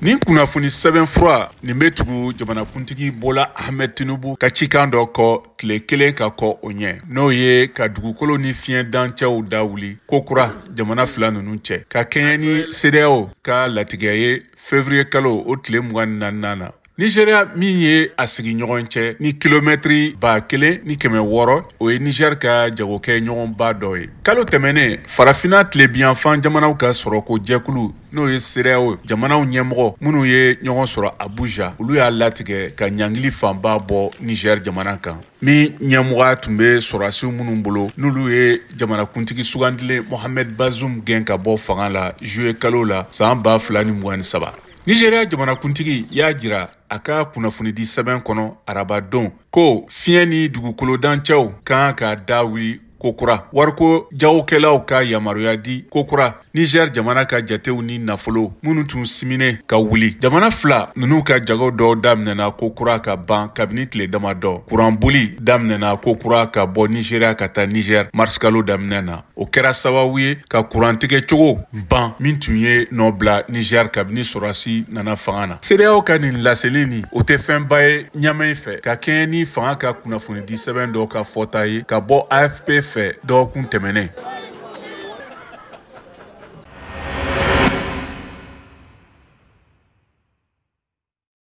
Nin kunnafoni sɛbɛnfura nin bɛ tugu jamanakuntigi Bola Ahmed Tinubu ka cikan dɔ kɔ tile kelen ka kɔ o ɲɛ, n'o ye ka dugukolo ni fiɲɛ dancɛw da wuli kokura jamana fila ninnu cɛ, ka kɛɲɛ ni CEDEAO ka latigɛ ye février kalo o tile 24nan na. Nigéria min ye a sigiɲɔgɔn cɛ ni kilomɛtiri 1600, o ye Niger ka jagokɛ ɲɔgɔnba dɔ ye. Kalo tɛmɛnen, farafinna tilebiyanfan jamanaw ka sɔrɔko jɛkulu, n'o ye CEDEAO jamanaw ɲɛmɔgɔ minnu ye ɲɔgɔn sɔrɔ Abuja, olu y'a latigɛ ka ɲangili fanba bɔ Niger jamana kan, min ɲɛmɔgɔya tun bɛ sɔrɔdasiw minnu bolo, n'olu ye jamanakuntigi sugandilen Mohamed Bazoum gɛn ka bɔ fanga la juillet kalo la san 2023. Nigéria jamanakuntigi y'a jira a ka kunnafonidi sɛbɛn kɔnɔ arabadon ko fiɲɛ ni dugukolo dancɛw kan ka da wuli kokura, wariko jagokɛlaw ka yamaruya di kokura, Niger jamana ka jatew ni nafolo minnu tun siminen ka wuli. Jamana fila ninnu ka jago dɔw daminɛna kokura ka ban kabini tile damadɔ. Kuranboli daminɛna kokura ka bɔ Nigeria ka taa Niger marisikalo daminɛ na. O kɛra sababu ye ka kurantigɛ cogo ban min tun ye nɔ bila Niger kabini sɔrɔdasi nana fanga na. CEDEAO ka nin laseli nin, o tɛ fɛnba ye Ɲamɛ fɛ, ka kɛɲɛ ni fanga ka kunnafonidi sɛbɛn dɔ ka fɔta ye ka bɔ AFP fɛ dɔgɔkun tɛmɛnen.